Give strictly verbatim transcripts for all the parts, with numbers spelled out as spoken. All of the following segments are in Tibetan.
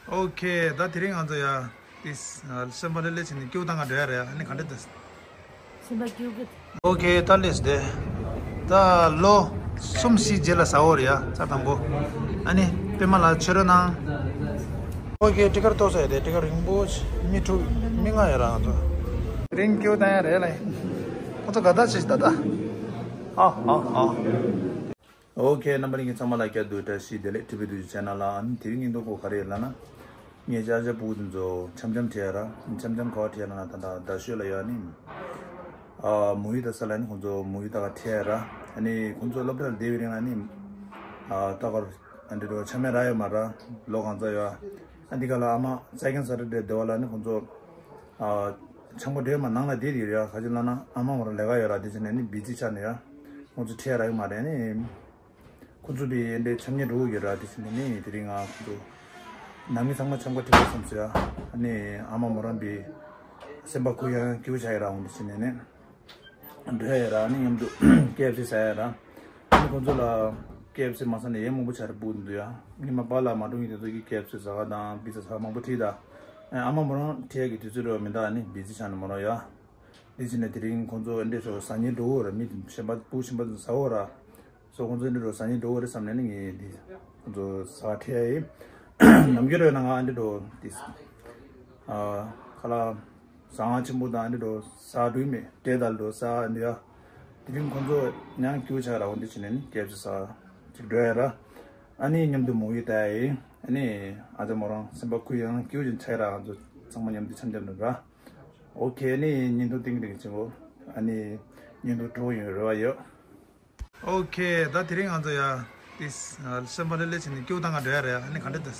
ཨོ་ཁེ། ད་དེ་རིང་ང་ཚོ་ཡ་ཏིས་སེམས་པ་ལྷོད་ལྷོད་བྱས་ནས་ཀེའུ་བཏང་ག་འགྲོ་ཡ་རེད། ཨ་ནི་ག་འདྲ་འདུག་སེམས་པ་སྐྱིད་པོ། ཨོ་ཁེ། ད་ལེས་དེ་ད་ལོ་གསུམ་བཞི་རྗེས་ལ་ཟ་འོ་རེད་ཡ། ཚར་དང་པོ། ཨ་ནི་པད་མ་ལགས་ཕྱི་རོལ་ནང་། ཨོ་ཁེ། ཊི་ཀར་ཏོག་ས་ཡ་དེ་ཊི་ཀར་རིང་པོ་མི་དྲུག་མི་ལྔ་ཡ་ར། ང་ཚོ་དེ་རིང་ཀེའུ་བཏང་ཡ་རེད་ལ། ཁོ་ཚོ་ག་ད་ཆེ་ད་ད། ཨ་ཨ་ཨ། ཨོ་ཁེ། རྣམ་པ་ལྷན་རྒྱས་ཚང་མ་ལ་བསྐྱར་དུ་བཀྲ་ཤིས་བདེ་ལེགས། ཊི་བི་དུས་ཆེ་ནལ་ལ། ཨ་ནི་དེ་རིང་ཉིན་ཐོ་གོ་ག་རེ་ཡོད་ལབ་ན། ངས་ཅ་ཅ་ཕྲུ་གུ་དེ་ཚོ་འཆམ་འཆམ་ཁྲིད་ཡ་ར། འཆམ་འཆམ་ག་པར་ཁྲིད་ཡ་ལབ་ན་ད་ལྟ་རྡ་ཤོད་ལ་ཡོད། ཨ་ནི་ཨ་མུ་ཝི་ལྟ་ས་ལ་ནི་ཁོང་ཚོ་མུ་ཝི་ལྟ་ག་ཁྲིད་ཡ་ར། ཨ་ནི་ཁོང་ཚོ་སློབ་གྲྭ་ལ་བསྡད་པའི་རིང་ལ་ནི་ཨ་ལྟ་གར་ཨ་འདི་འགྲོ་འཆམ་ཡ་རག་ཡོད་མ་ར། ལོ་གང་ཚ་ཡོད། ཨ་འདི་ག་ལ་ཨ་མ་སེ་ཀེན་ཌ་སེ་ཊར་ཌེ་བསྡད་པ་ལ་ནི་ཁོང་ཚོ་ཨ་འཆམ་ག་འགྲོ་ཡ་མ་ནང་ལ་བསྡད་ཡོད་ར། ག་ཅི་ལབ་ན་ཨ་མ་མོ་རང་ལས་ཀ་ཡོད་ར། དེ་བྱས་ནས་ནི་བི་ཛི་ཆགས་ནས་ཡ་ཁོང་ཚོ་ཁྲིད་ཡ་རག་ཡོད་མ་རེད། ཨ་ནི། ཁོ་ཚོ་བི་ཨེན་ཌི་འཆམ་ཉེ་འགྲོ་གི་ཡོད་ར། དེ་བཞིན་དུ་ནི་དེ་རིང་ང་ཁོ་ཚོ་ནང་མི་ཚང་མ་འཆམ་ག་ཁྲིད་དགོས་བསམ་སོང་ཡ། ཨ་ནི་ཨ་མ་མོ་རང་བི་སེམས་པ་ཁུ་ཡང་སྐྱིད་པོ་ཆགས་ཡོད་ར། འོང་དེ་བཞིན་ནས་ནི་འགྲོ་ཡ་ཡོད་ར། ཨ་ནི་མཉམ་དུ་ཀེ་ཨེཕ་སི་ཟ་ཡ་ཡོད་ར། ཨ་ནི་ཁོ་ཚོ་ལ་ཀེ་ཨེཕ་སི་མ་ཟ་ནས་ཡས་མང་པོ་ཆགས་རེད་འདུག་ཡ། ཉི་མ་པཱ་ལགས་མ་འགྲོ་མཁན་དེ་ཚོ་གིས་ཀེ་ཨེཕ་སི་ཟ་ག་དང་པི་ཛ་ཟ་ག་མང་པོ་ཁྲིད་ད། ཨ་མ་མོ་རང་ཁྲིད་ཡ་གི་དུས་ཚོད་རེ་བ་མི་འདུག་ཨ་ནི་བི་ཛི་ཆགས་ནས་མོ་རང་ཡ། དེ་བྱས་ནས་དེ་རིང་ཁོང་ཚོ་ཨེ་འདྲས་སོ་ཟ་སྙིང་འདོད་ཀྱི་ཡོད་རེད། མི་གཞན་པ་ཕྲུ་གུ་གཞན་པ་ཚོ་ཟ་འོ་ར། སོ་ཁོང་ཚོ་ཨེ་འདྲས་རོ་ཟ་སྙིང་འདོད་ཀྱི་ཡོད་རེད་བསམ་ནས་ནི་ངས་འདི་ཁོང་ཚོ་ཟ་ཁྲིད་ཡ་ཡིན། ནམ་རྒྱུན་རེད་ན་ང་ཨེ་འདྲས་རོ་འདི་ཨ་ཁ་ལག་ཟ་ཁང་ཆེན་པོ་དང་ཨེ་འདྲས་རོ་ཟ་འགྲོ་གི་མེད། འབྲས་དང་འགྲོ་ཟ་འདི་ཡ། དེ་རིང་ཁོང་ཚོ་ཡང་སྐྱིད་པོ་ཆགས་ར། འོ་འདི་བྱས་ནས་ནི་ཀེ་ཨེཕ་སི་ཟ་ཅིག་འགྲོ་ཡ་ར། ཨ་ནི་མཉམ་དུ་མུ་ཝི་ལྟ་ཡ་ཡིན། ཨ་ནི་ཨ་ཅག་མོ་རང་སེམས་པ་ཁུ་ཡང་སྐྱིད་པོ་ཅིག་ཆགས་ར། ང་ཚོ་ཚང་མ་མཉམ་དུ་འཆམ་འཆམ་འགྲོ་ར། ཨོ་ཁེ། ནི་ཉིན་ཐོ་ཏིང་ཏིང་ཆེན་པོ། ཨ་ནི་ཉིན་ཐོ་སྤྲོ་ཡོང་རེ་བ་ཡོད། ཨོ་ཁེ། ད་དེ་རིང་ང་ཚོ་ཡ་ཏིས་སེམས་པ་ལྷོད་ལྷོད་བྱས་ནས་ཀེའུ་བཏང་ག་འགྲོ་ཡ་རེད། ཨ་ནི་ག་འདྲ་འདུག་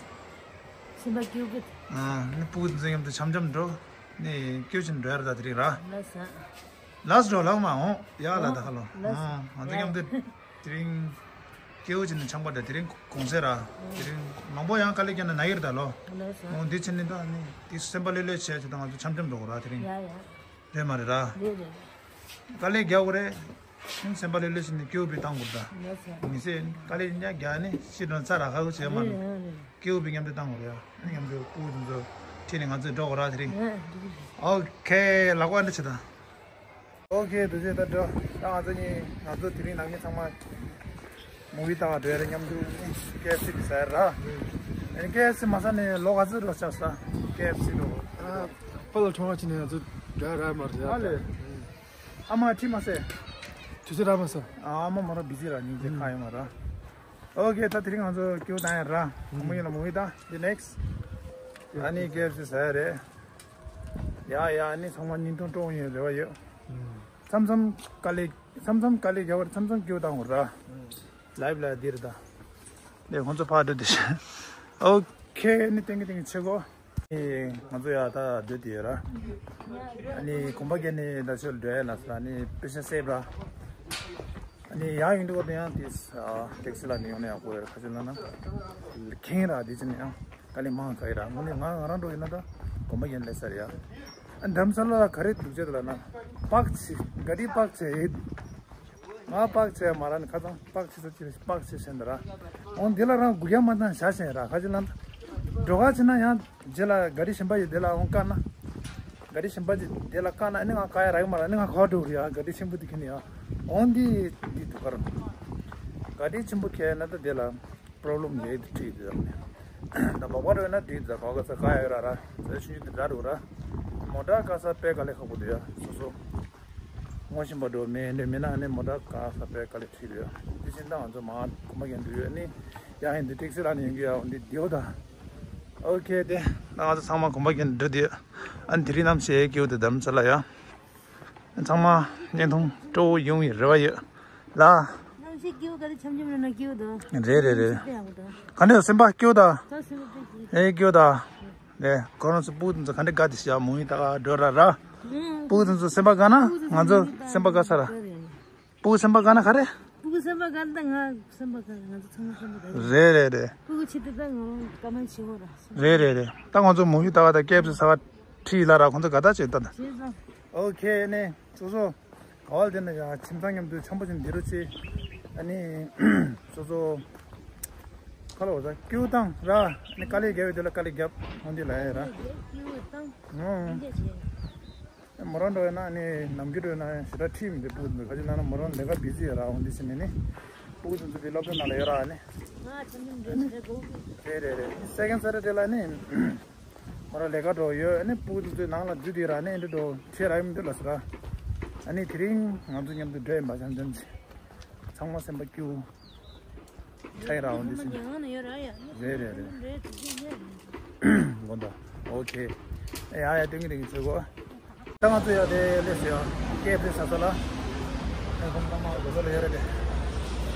སེམས་པ་སྐྱིད་པོ། ཨ་ནི་ཕྲུ་གུ་ཚོ་མཉམ་དུ་འཆམ་འཆམ་འགྲོ། ནི་ཀེའུ་བྱས་ནས་འགྲོ་ཡ་རེད། ད་དེ་རིང་ར། ལགས་སོ། ལགས་སོ་ལགས་མ་འོང་ཡ་ལ་ད་ཧ་ལོ། ལགས་སོ། ཨ་ང་ཚོ་མཉམ་དུ་དེ་རིང་ཀེའུ་བྱས་ནས་འཆམ་པ་འདྲ། དེ་རིང་གུང་སེང་ར། དེ་རིང་མང་པོ་ཡང་དཀའ་ལས་བརྒྱབ་ན་ན་གི་རེད་ད་ལོ། ལགས་སོ། འོ་འདི་བྱས་ནས་ད་ནི་དེ་སེམས་པ་ལྷོད་ལྷོད་བྱས་བྱས་ད་ང་ཚོ་འཆམ་འཆམ་འགྲོ་དགོས་ར་དེ་རིང་། ཡ་ཡ། རེད་མ་རེད་ར། རེད་རེད། དཀའ་ལས་རྒྱག་དགོས་རེད། སེམས་པ་ལྷོད་ལྷོད་བྱས་ནས་ཀེའུ་བི་བཏང་དགོས་ར། ལགས་སོ། མི་ཚེ་དཀའ་ལས་ཉག་རྒྱག་ནས་ཤི་དྲན་ཚར་ར་ཁ་ཁུ་བྱས་མ་རེད། རེད་རེད། ཀེའུ་བི་མཉམ་དུ་བཏང་དགོས་ར། མཉམ་དུ་ཕྲུ་གུ་དེ་ཚོ་ཁྲིད་ནས་ང་ཚོ་འགྲོ་དགོས་ར་དེ་རིང་། ཨོ་ཁེ། ལགས་པ་འདི་བྱེད་དང་། ཨོ་ཁེ། དུ་ཆེ་ད་འགྲོ། ད་ང་ཚོ་གཉིས་ང་ཚོ་དེ་རིང་ནང་མི་ཚང་མ་མུ་ཝི་ལྟ་ག་འགྲོ་ཡ་རེད། མཉམ་དུ་ཀེ་ཨེཕ་སི་གི་ཟ་ཡ་ར། ཨ་ནི་ཀེ་ཨེཕ་སི་མ་ཟ་ནས་ལོ་ག་ཚོད་འགྲོ་ཆགས་ས། ཀེ་ཨེཕ་སི་འགྲོ། ཨ་པ་ལ་ཁྲོ་བ་ཅི་ནས་ང་ཚོ་འགྲོ་ཡ་ར་མ་རེད་ཨ་ལེ། ཨ་མ་ཁྲིད་མ་སོང་། དུས་ཚོད་རག་མ་སོང་། ཨ་མ་མོ་རང་བི་ཛི་ར། སྙིང་རྗེ་ཁ་ཡོད་མ་ར། ཨོ་ཁེ། ད་དེ་རིང་ང་ཚོ་ཀེའུ་བཏང་ཡ་ར། ཁོ་མོ་ཡིན་ལ་མུ་ཝི་ད། འདི་ནེག་སི་ཊི། ཨ་ནི་ཀེ་ཨེཕ་སི་ཟ་ཡ་རེད། ཡ་ཡ། ཨ་ནི་ཚང་མ་ཉིན་ཐོ་སྤྲོ་ཡོང་རེ་བ་ཡོད། མཚམས་མཚམས་དཀའ་ལས། མཚམས་མཚམས་དཀའ་ལས་རྒྱག་པར་མཚམས་མཚམས་སྐྱིད་པོ་བཏང་དགོས་ར། ལའིབ་ལ་འདིར་ད། ལས་ཁོང་ཚོ་ཕར་འགྲོ་དེ་བཞིན། ཨོ་ཁེ། ནི་ཏིང་གི་ཏིང་གི་ཆེ་གོ། ཨེ་ང་ཚོ་ཡ་ད་སྡོད་དེ་ཡོད་ར། ཨ་ནི་གོམ་པ་བརྒྱབ་ནས་ད་ཆོས་འགྲོ་ཡ་ལ་ས་ནི་པེ་ཤ་སེབ་ར། ཨ་ནི་ཡང་ཡིན་འདུག་གོ། དེ་ཡང་དེ་ཊེག་སི་ལ་ནི་ཡོང་ན་ཡག་པོ་རེད། ཁ་ཆེ་ལ་ན་ཁེང་ར་དེ་ཅི་ནས་ཡང་། དཀའ་ལས་མང་ཁ་ཡི་ར། དངོས་གནས་ང་ང་རང་འགྲོ་ཡིན་ན་ད་གོམ་པ་རྒྱག་ལས་ས་རེད་ཡ། ཨ་རྡ་རམ་ས་ལ་ལ་ག་རེ་སྡུག་ཅག་ལ་ན་པག་ཆེ། ག་དེ་པག་ཆེ་ཡིན། ང་པག་ཆེ་མ་ར་ནི་ཁ་ཚང་པག་ཆེ་ས་ཅི་རེད། པག་ཆེ་ཟེར་འདི་ར། འོང་འདི་ལ་རང་སྒུག་ཡ་མ་བཏང་བཞག་ཟེར་ར། ཁ་ཅི་ལ་ན་འགྲོ་ག་ཕྱིན་ན་ཡང་རྗེས་ལ་ག་རེ་གཞན་པ་ཡི་དེ་ལ་འོང་བཀག་ན། ག་རེ་གཞན་པ་ཅིག་དེ་ལ་བཀག་ན་ཨ་ནི་ང་བཀག་ཡ་རག་མ་ར། ཨ་ནི་ང་ག་པར་འགྲོ་རེད་ཡ། ག་དེ་ཆེན་པོ་དེ་ཁྱེར་ནས་ཡ། འོང་འདི་འདི་དུ་གར་ག་དེ་ཆེན་པོ་ཁྱེར་ན་ད་དེ་ལ། པོ་རོབ་ལེམ་ཡོད་དེ་ཁྲིད་དེ་ད་མོ་ཊ་ཡོད་ན་དེ་ད་ག་ག་ས་ག་ཡོད་ར་ར། ད་ཆུ་ཡུ་དེ་ད་རུ་ར། མོ་ཊ་ག་ས་དཔེ་དཀའ་ལས་ཁག་པོ་དེ་ཡ་སོ་སོ། ངོ་ཤེས་པ་འགྲོ་མེད་འདྲ་མེད་ན་ཨ་ནི་མོ་ཊ་ག་ས་དཔེ་དཀའ་ལས་ཁྲིད་དེ་ཡ། དེ་བཞིན་ད་ང་ཚོ་མ་གོམ་པ་རྒྱག་འགྲོ་ཡོད་ནི། ཡ་ཧིན་དུ་ཊེག་སི་ལ་ནི་ཡོང་གི་ཡ་འོན་ཏེ་དེའོ་ད། ཨོ་ཁེ། དེ་ད་ང་ཚོ་ཚང་མ་གོམ་པ་རྒྱག་འགྲོ་དེ་ཡ། ཨ་ནི་དེ་རིང་ནམ་ཞེས་ཀེའུ་དེ་རྡ་རམ་ས་ལ་ཡ། ཚང་མ་བརྙན་ཐུང་སྤྲོ་བོ་ཡོང་བའི་རེ་བ་ཡོད་ལ། ནང་ཞིག་སྐྱིད་པོ་ག་རེ་འཆམ་འཆམ་ཡོད་ན་སྐྱིད་པོ་དང་། རེད་རེད་རེད། ཞིག་དཔེ་ཡག་པོ་དང་། ག་ནས་སེམས་པ་སྐྱིད་པོ་དང་། ད་སེམས་པ་སྐྱིད། ཨེ་སྐྱིད་པོ་དང་། ལས་ཁོ་རང་ཚོ་སྤུ་གུ་དེ་ཚོ་ག་འདྲ་དགའ་དེ་ཤ་མོ་ཡིན་ད་ག་འགྲོ་ར་ར། ཨང་། སྤུ་གུ་དེ་ཚོ་སེམས་པ་དགའ་ན་ང་ཚོ་སེམས་པ་དགའ་ས་ར། སྤུ་གུ་སེམས་པ་དགའ་ན་ག་རེ། སྤུ་གུ་སེམས་པ་དགའ་ན་ད་ང་སེམས་པ་དགའ། ང་ཚོ་ཚང་མ་སེམས་པ་དགའ། རེད་རེད་རེད། སྤུ་གུ་ཆེ་དུས་ད་ང་རང་དཀའ་ངལ་ཆེ་བོ་ར། རེད་རེད་རེད། ད་ང་ཚོ་མོ་ཡིན་ད་ག་ད་སྐྱིད་པོ་ས་ག་ཁྲིད་ལ་ར། ཁོང་ཚོ་ག་ད་བྱེད་ད་ད། བྱེད་ཙང་། ཨོ་ཁེ། ནས་སོ་སོ་ག་བ་དེ་ན་ཡང་ཁྱིམ་ཚང་མཉམ་དུ་འཆམ་པོ་ཅིག་འདི་རུ་ཆེ། ཨ་ནི་སོ་སོ་ ཁ་ལོ་ཟ་ཀིའུ་བཏང་ར། ནི་དཀའ་ལས་རྒྱབ་པའི་དུས་ལ་དཀའ་ལས་རྒྱབ་འོང་དུས་ལ་ཡ་ར། ཀིའུ་བཏང་ཨང་། ཨིན་ཇི་བྱས། མོ་རང་འགྲོ་ཡ་ན་ནི་ནམ་རྒྱུན་འགྲོ་ཡ་ན་ཞེ་དྲག་ཁྲིད་མི་འདུག་སྤུ་གུ་ཚོ་ག་ཅི་ན་ན་མོ་རང་ལས་ཀ་བི་ཟི་ཡོད་ར། འོང་དུས་ཟེར་ནས་ནི་སྤུ་གུ་ཚོ་ཚོ་དེ་སློབ་གྲྭ་ནང་ལ་ཡོད་ར་ནི། ང་ཆམ་ཆམ་འགྲོ་ཞེ་དྲག་དགོས་གི། རེད་རེད་རེད། སེ་ཀེན་ཌི་སེ་ཊར་ཌེ་ལ་ནི་མོ་རང་ལས་ཀ་འགྲོ་ཡོད། ཨ་ནི་སྤུ་གུ་ཚོ་ཚོའི་ནང་ལ་འཛུལ་དེ་ར་ནི་འདི་འགྲོ་ཁྲིད་ར་ཡོད་མི་འདུག་ལ་ཟེར་ར། ཨ་ནི་དེ་རིང་ང་ཚོ་མཉམ་དུ་འགྲོ་ཡིན་པ་ཆམ་ཆམ་ཚེ་ཚང་མ་སེམས་པ་སྐྱིད་པོ། ཆ་ཡི་ར་འོང་དུས་ཟིན། རེད་རེད་རེད། མགོ་འདོགས། ཨོ་ཁེ། ཨེ་ཡ་ཡ་ཏིང་ཏིང་བྱེད་གོ། ད་ང་ཚོ་ཡ་དེ་སླེབས་སོང་ཡ། ཀེ་ཨེཕ་སི་ཟ་ས་ལ། ཨེ་ཁོང་ཚང་མ་སྒོ་ས་ལ་ཡོད་རེད་དེ།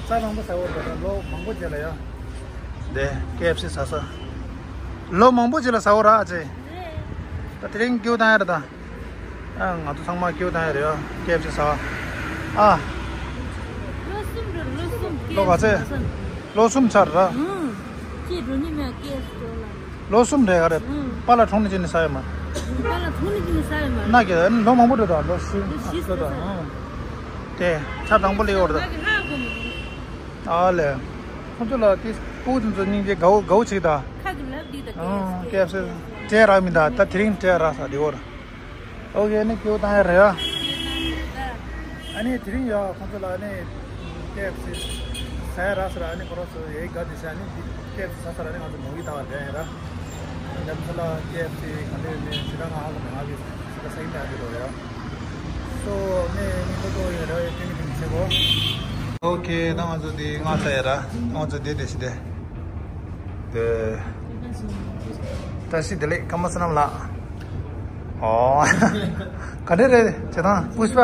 ས་མང་པོ་ཟ་འོ་ད་ལོ་མང་པོ་རྗེས་ལ་ཡ། དེ་ཀེ་ཨེཕ་སི་ཟ་ས། ལོ་མང་པོ་རྗེས་ལ་ཟ་འོ་ར་ཨ་ཅེ། ད་དེ་རིང་སྐྱིད་པོ་བཏང་ཡ་རེད་ད། ཨ་ང་ཚོ་ཚང་མ་སྐྱིད་པོ་བཏང་ཡ་རེད་ཡ། ཀེ་ཨེཕ་སི་ཟ་བ། ཨ། ལོ་གསུམ་རེད་ལོ་གསུམ། ལོ་ག་ཚད། ལོ་གསུམ་ཚར་ར། ཨང་། ཅེས་འགྲོ་ནི་མེད་ཀེ་ཨེཕ་སི་སྟོར་ལ། ལོ་གསུམ་རེད་ག་རེད། ཨང་། པཱ་ལགས་གྲོངས་ནས་ཅི་ནས་ཟ་ཡོད་མ། པཱ་ལགས་གྲོངས་ནས་ཅི་ནས་ཟ་ཡོད་མ། ན་གི་ལོ་མང་པོ་འགྲོ་ད་ལོ་བཞི། ལོ་བཞི་ཟ་ད། ཨང་། དེ་ཆ་དང་པོ་ལས་ཡོད་རེད་ད། ང་གི་ཧ་གོ་མི་འདུག་ཨ་ལས། ཁོང་ཚོ་ལ་དེ་སྤུ་གུ་དེ་ཚོ་སྙིང་རྗེ་དགའ་བོ་དགའ་བོ་བྱེད་ད། ཁ་གི་ལབ་འདི་ད་ཨང་། ཀེ་ཨེཕ་སི་སྤྲད་རག་མི་ད། ད་དེ་རིང་སྤྲད་རག་ས་དེ་བོར། ཨོ་ཁེ་ནི་སྐྱིད་པོ་བཏང་ཡ་རེད་ཨ། ཨ་ནི་དེ་རིང་ཡ་ཁོང་ཚོ་ལ་ཨ་ནི་ཀེ་ཨེཕ་སི་ཟ་ཡ་རག་ས་ར། ཨ་ནི་ཁོ་རང་ཚོ་ཡའི་དགའ་དེ་ས་ཨ་ནི་ཀེ་ཨེཕ་སི་ཟ་ས་ར། ཨ་ནི་ང་ཚོ་མོ་གི་ད་བ་འདྲ་ཡ་ར། ཉམས་ཚོ་ལ་ཀེ་ཨེཕ་སི་ག་འདྲ་ཡོད་མེད་ཞེ་དྲག་ང་ཧ་གོ་མེད། ང་གི་ཞེ་དྲག་ས་ཡིན་མེད་ཨ་དེ་རོ་ཡ། སོ་ནས་མི་ལོ་ཏོ་ཡོད་ར་ཡོད་ཏིང་ཏིང་བྱེད་གོ། ཨོ་ཁེ། ད་ང་ཚོ་དེ་སྔ་ས་ཡོད་ར། ང་ཚོ་དེ་དེ་ཤི་དེ། དེ། བཀྲ་ཤིས་བདེ་ལེགས། ཀརྨ་བསོད་ནམས་ལགས། ཨོ། ག་འདྲ་རེད་བྱེད་སྟངས་པུཤ་པ།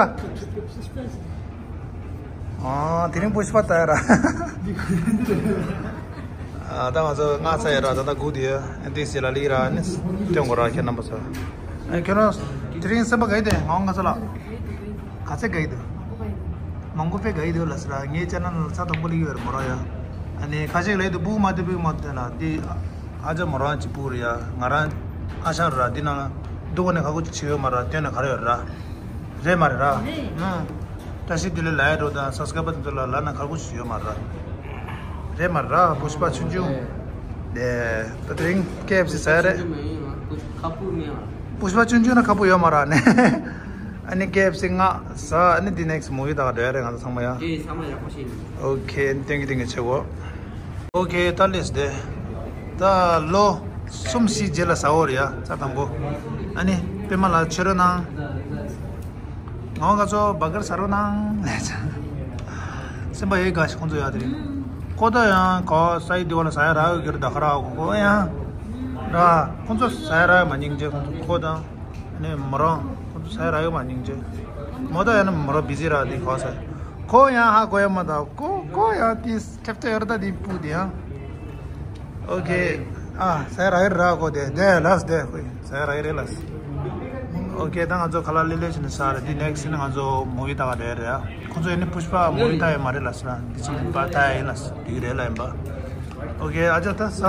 ཨོ་དེ་རིང་པུཤ་པ་ལྟ་ཡོད་ར། ཨ་ད་ང་ཚོ་སྔ་ས་ཡོད་ར། ད་ད་སྒུག་དེ་ཡོད། ཨ་འདི་ཟེར་ལ་ལི་ར་ནི་སྟོན་གོ་ར་ཁྱེད་རྣམ་པ་ཚོ། ཨ་ཁྱོད་རང་དེ་རིང་སེམས་པ་དགའ་ཡི་དེ་ངའོ་ང་ཚོ་ལ། ག་ཚད་དགའ་ཡི་འདུག་མང་པོ་དཔེ་དགའ་ཡི་འདུག་ལ་ཟེར་ར། ངའི་ཅ་ན་ལ་ཚ་དང་པོ་ལི་ཡོད་ར་མོ་ར་ཡ། ཨ་ནི་ཁ་ཤས་ལ་ཡི་འདུག་སྤུ་གུ་མ་དེ་སྤུ་གུ་མ་དེ་ལ་དེ་ཨ་ཅག་མོ་རང་གཅིག་པུ་རེད་ཡ། ང་རང་ཨ་ཞང་ར་དེ་ནང་ལ་འདུག་ག་ནས་ཁ་ཁུ་ཅིག་བྱེད་ཡོད་མ་ར། སྟོན་ན་ག་རེ་ཡོད་ར། རེད་མ་རེད་ར། ཨང་། བཀྲ་ཤིས་བདེ་ལེགས་ལ་ཡ་འགྲོ་དང་སབ་སི་ཀ་རའི་བར་དེ་ཚོ་ལ་ལ་ན་ཁ་ཁུ་ཅིག་ཡོད་མ་ར། རེད་མ་ར། པུཤ་པ་ཆུང་ཆུང་། ལས་ད་དེ་རིང་ཀེ་ཨེཕ་སི་ཟ་ཡ་རེད། པུཤ་པ་ཆུང་ཆུང་ན་ཁ་པོ་ཡོད་མ་ར་ནས། ཨ་ནི་ཀེ་ཨེཕ་སི་ང་ཟ། ཨ་ནི་འདི་ནེག་སི་མུ་བི་ལྟ་ག་འགྲོ་ཡ་རེད་ང་ཚོ་ཚང་མ་ཡ། ཨེ་ཚང་མ་ཡག་པོ་བྱས་ནས། ཨོ་ཁེ། ཏེང་གི་ཏེང་གི་བྱེད་གོ། ཨོ་ཁེ། ད་ལེས་དེ། ད་ལོ་གསུམ་བཞི་རྗེས་ལ་ཟ་འོ་རེད་ཡ། ཚ་དང་པོ། ཨ་ནི་པད་མ་ལགས་མཆོད་རོགས་གནང་། ང་ང་ཚོ་བར་གར་ཟ་རོགས་གནང་ལས་ཚ། སེམས་པ་ཡེ་དགའ་ཞིག་ཁོང་ཚོ་ཡ་དེ་རིང་། ཁོ་ད་ཡང་ག་ས་ཡི་དེ་བ་ལ་ཟ་ཡ་རག་ཡོད་གི་རེད་ད་ག་ར་གོ་གོ་ཡང་། ར། ཁོང་ཚོ་ཟ་ཡ་རག་ཡོད་མ་སྙིང་རྗེ། ཁོང་ཚོ་ཁོ་དང་། ནས་མོ་རང་ཁོང་ཚོ་ཟ་ཡ་རག་ཡོད་མ་སྙིང་རྗེ། མོ་ད་ཡང་ན་མོ་རང་བི་ཟི་རག་དེ་ག་ས། ཁོ་ཡང་ཧ་གོ་ཡ་མ་ད་ཁོ་ཁོ་ཡང་དེ་ཁྲེབ་ཏེ་ཡོད་རེད་ད་དེ་སྤུ་དེ་ཡང་། ཨོ་ཁེ། ཨ་ཟ་ཡ་རག་ཡོད་རག་གོ་དེ་དེ་ལས་དེ་ཁོ་ཟ་ཡ་རག་ཡོད་རེད་ལས། ཨོ་ཁེ། ད་ང་ཚོ་ཁ་ལག་ལེ་ལེ་བྱས་ནས་ཟ་རེད། དེ་ནེག་སི་ནི་ང་ཚོ་མུ་བི་ལྟ་ག་རེད་རེད་ཨ། ཁོང་ཚོ་ཡིན་ནི་པུཤ་པ་མུ་བི་ལྟ་ཡོད་མ་རེད་ལ་ཟེར་ན་འདི་ཚོ་མུ་བི་ལྟ་ཡ་ཡིན་ལ་ཟེར་དེ་རེད་ལ་ཡིན་པ། ཨོ་ཁེ། ཨ་ཅག་ད་ཟ།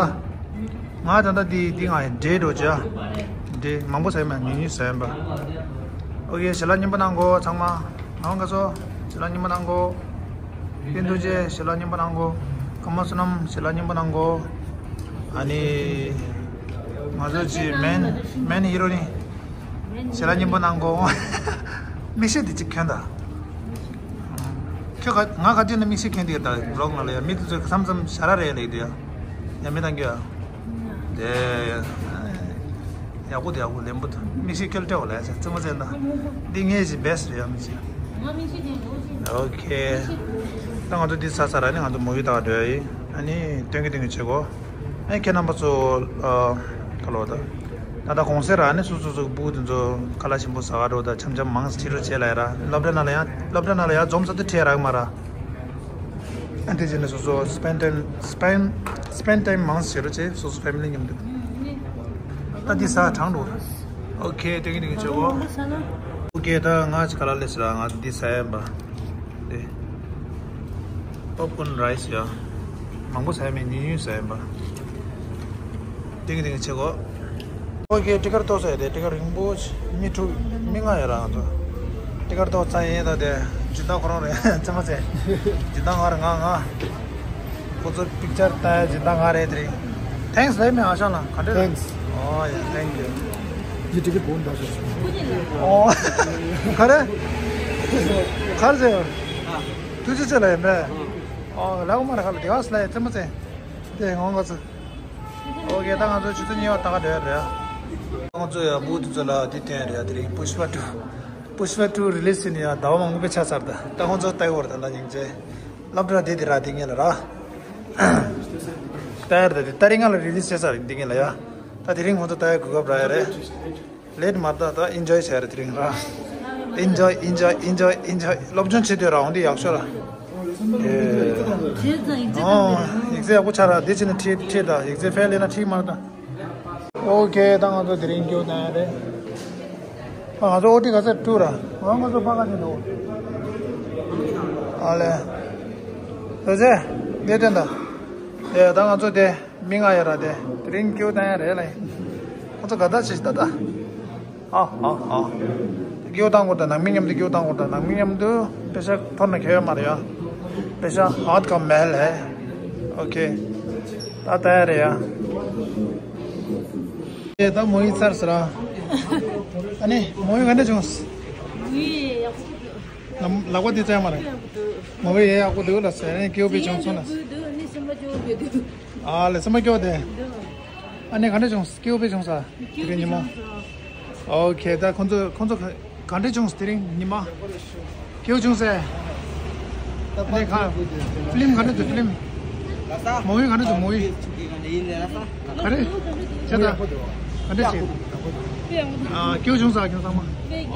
ང་ད་ལྟ་འདི་འདི་ང་ཡི་འབྲས་འགྲོ་ཅག་འབྲས་མང་པོ་ཟ་ཡ་མ་ཉུང་ཉུང་ཟ་ཡ་ཡིན་པ། ཨོ་ཁེ། ཞལ་ལག་མཉེས་པོ་གནང་གོ་ཚང་མ། ང་ང་ཚོ་ཞལ་ལག་མཉེས་པོ་གནང་གོ། བསྟན་རྡོ་རྗེ་ཞལ་ལག་མཉེས་པོ་གནང་གོ། ཀརྨ་བསོད་ནམས་ཞལ་ལག་མཉེས་པོ་གནང་གོ། ཨ་ནི་ང་ཚོ་ཅི་མེན་མེན་ཧི་རོ་ནི། ཞལ་ལག་མཉེས་པོ་གནང་གོ། མིག་ཤེལ་འདི་གཅིག་གྱོན་དང་། ཁྱོད་ག་ང་ག་དུས་ནས་མིག་ཤེལ་གྱོན་དེ་ད་བི་ལོག་ནང་ལ་ཡ་མི་དེ་ཚོས་མཚམས་མཚམས་ཞ་ར་རེ་ལེགས་དེ་ཡ། ཡ་མི་དང་གྱོ་ཡ། དེ་ཡག་པོ་དེ་ཡག་པོ་ལེན་པོ་དང་མིག་ཤེལ་ཁྱོད་སྤྲད་འོ་ལ་ཡ་ཚེ་མ་ཚེ་ན། འདི་ངའི་ཞིག་བེ་སི་རེད་ཡ་མིག་ཤེལ། ཨོ་ཁེ། ད་ང་ཚོ་འདི་ཚ་ཚ་ར་ནི་ང་ཚོ་མུ་བི་ལྟ་ག་འགྲོ་ཡ་ཡིན། ཨ་ནི་སྟོན་གི་སྟོན་གི་བྱེད་གོ། ཨེ་ཁྱེད་རྣམ་པ་ཚོ་ཨ་ག་ལོ་ད། ད་ལྟ་གུང་སེང་རག་ནས་སོ་སོ་སོ་སྤུ་གུ་དེ་ཚོ་ཁ་ལག་ཞིམ་པོ་ཟ་ག་འགྲོ་ད། འཆམ་འཆམ་མང་ཙམ་ཁྲིད་རོགས་བྱེད་ལ་ཡ་ར། སློབ་གྲྭ་ནང་ལ་ཡང་སློབ་གྲྭ་ནང་ལ་ཡང་འཛོམས་ས་དེ་ཁྲིད་རག་མ་ར། ཨ་དེ་བྱས་ནས་སོ་སོ་སྤེན་ཊེམ་སྤེན་སྤེན་ཊེམ་མང་ཙམ་བྱེད་རོགས་བྱེད། སོ་སོ་ཕེ་མི་ལི་མཉམ་དུ། ད་འདི་ཟ་གྲང་འགྲོ། ཨོ་ཁེ། ཏེང་གི་ཏེང་གི་བྱེད་གོ། ཨོ་ཁེ། ད་ང་ཅིག་ཁ་ལག་ལས་ཟ་ང་འདི་ཟ་ཡ་ཡིན་པ། དེ། པོབ་ཀོན་རའི་སི་ཡ། མང་པོ་ཟ་ཡ་མེད། ཉུང་ཉུང་ཟ་ཡ་ཡིན་པ། ཏེང་གི་ཏེང་གི་བྱེད་གོ། ཨོ་ཁེ། ཊི་ཀཊ་ཏོག་ཙམ་ཡ་དེ་ཊི་ཀཊ་རིང་པོ་ཆེ་མི་དྲུག་མི་ལྔ་ཡོད་ར་ང་ཚོ། ཊི་ཀཊ་ཏོག་ཙམ་ཡིན་ད་དེ་སྦྱིན་བདག་ཁོ་རང་རེད་ཚེ་མ་ཚེ། སྦྱིན་བདག་ང་རེད་ང་ང་། ཁོ་ཚོ་པིག་ཅར་ལྟ་ཡ་ཇི་ལྟ་ང་རེད་དེ་རིང་། Thanks ལབ་མེད་ཨ་ཞང་ལ་ག་འདྲ། Thanks. Oh yeah, thank you. ཇི་ཊི་ཀེ་ཊི་བོན་ད་ཞོ། Oh ག་རེ། ག་རེ་ཟེར། ཐུགས་རྗེ་ཆེ་ལབ་ཡིན་པས། Oh ལབ་མ་རེད་ཁ་ལ་དེ་ག་སི་ལབ་ཡ་ཙེ་མ་ཙེ། དེ་ངོ་ང་ཚོ། Okay ད་ང་ཚོ་ཆུ་ཚོད་གཉིས་པ་ལྟ་ག་འགྲོ་ཡ་རེད། ང་ཚོ་ཡ་བུ་དེ་ཚོ་ལ་དེ་བསྟན་རེད་ཡ། དེ་རིང་Pushpa two Pushpa two release ཡིན་ཡ། ཟླ་བ་མང་པོ་དཔེ་ཆ་ཚར། ད་ད་ཁོང་ཚོ་ལྟ་གི་བར་ད་ལ་སྙིང་རྗེ། སློབ་གྲྭ་དེ་དེ་ར་དེ་ངེད་ལ་ར། ལྟ་ཡ་ར་ད་དེ་ཏ་རིག་ལྔ་ལ་release བྱས་ཚར་འདི་ངེད་ལ་ཡ། ད་དེ་རིང་ཁོང་ཚོ་ལྟ་ཡ་གོ་སྐབས་རག་ཡ་རེད། Late མ་ལྟ་ད་enjoy བྱས་རེད་དེ་རིང་ར། Enjoy enjoy enjoy enjoy སློབ་སྦྱོང་བྱེད་དུས་ར་འོང་དུས་ཡག་ཤོས་ར། ཨེ། བྱས་ཙང་ཡིག་ཚད་ཨོ་ཡིག་ཚད་ཡག་པོ་ཆགས་ར། དེ་བྱས་ན་ཁྲིད་ཁྲིད་ད་ཡིག་ཚད་ཕེལ་ལེ་ན་ཁྲིད་མ་ད། Okay ད་ང་ཚོ་དེ་རིང་ཀྱོ་ད་ཡ་རེད། ཨ་ང་ཚོ་ཨོ་ཊི་ག་ཚད་ཊུ་ར། ང་ང་ཚོ་ཕ་ག་ནས་འགྲོ། ཨ་ལེ། ལོ་ཚེ། ངས་བསྟན་ད། དེ་ད་ང་ཚོ་དེ་མི་ལྔ་ཡོད་ར་དེ། དེ་རིང་ཀྱོ་ད་ཡ་རེད་ལ། ང་ཚོ་ག་ད་ཆེ་ཤི་ད་ད། ཨ་ཨ་ཨ། ཀྱོ་བཏང་དགོས་ད་ནང་མི་མཉམ་དུ་ཀྱོ་བཏང་དགོས་ད་ནང་མི་མཉམ་དུ་པེ་ཤ་ཐོར་ན་ཁྱོད་ཡོད་མ་རེད་ཡ། པེ་ཤ་ཧ་ཏ་ཀམ་མེལ་ཧེ། Okay ད་ད་ཡ་རེད་ཡ། ཨེ་ད་མོ་ཡི་ཚར་ཟེར་ར། ཨ་ནི་མོ་ཡི་ག་འདྲ་བྱུང་། མོ་ཡི་ཡག་པོ་འདུག་ལག་པ་དེ་བཙལ་མ་རེད། མོ་ཡི་ཡག་པོ་འདུག་ལ་ཟེར་ནས་ཀྱོ་པའི་བྱུང་སོང་ལ། ཨ་ལེ་སེམས་པ་སྐྱོ་དེ། ཨ་ནི་ག་འདྲ་བྱུང་སྐྱོ་པའི་བྱུང་ས། དེ་རིང་ཉི་མ། Okay ད་ཁོང་ཚོ་ཁོང་ཚོ་ག་འདྲ་བྱུང་དེ་རིང་ཉི་མ། སྐྱོ་བྱུང་ས། ཨ་ནི་ག་ཕི་ལིམ་ག་འདྲ་བྱུང་ཕི་ལིམ། མོ་ཝི་ག་འདྲ་བྱུང་མོ་ཝི། ག་རེ། ཇི་ལྟ། ག་འདྲ་བྱུང་། ཨ་སྐྱོ་བྱུང་ས་ཁྱོད་ཚང་མ།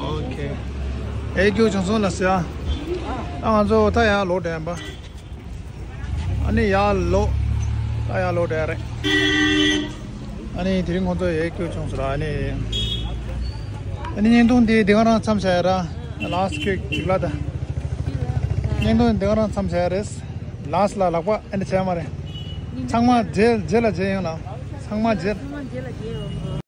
Okay ཨེ་སྐྱོ་བྱུང་སོང་ལ་ཟེར་ཨ། ཨ་ང་ཚོ་ད་ཡར་ལོག་འགྲོ་ཡིན་པ། ཨ་ནི་ཡར་ལོག་ད་ཡར་ལོག་འགྲོ་ཡ་རེད། ཨ་ནི་དེ་རིང་ཁོང་ཚོ་ཡར་སྐྱོད་བྱུང་སོང་ར། ཨ་ནི་ཨ་ནི་བརྙན་ཐུང་འདི་འདི་ག་རང་མཚམས་བཞག་ཡ་ར། Last ཀྱི་ཅིག་ལ་ད། བརྙན་ཐུང་འདི་ག་རང་མཚམས་བཞག་ཡ་རེད། Last ལ་ལག་པ་ཨ་ནི་བྱས་མ་རེད། ཚང་མ་རྗེས་རྗེས་ལ་མཇལ་ཡོང་ལ། ཚང་མ་རྗེས།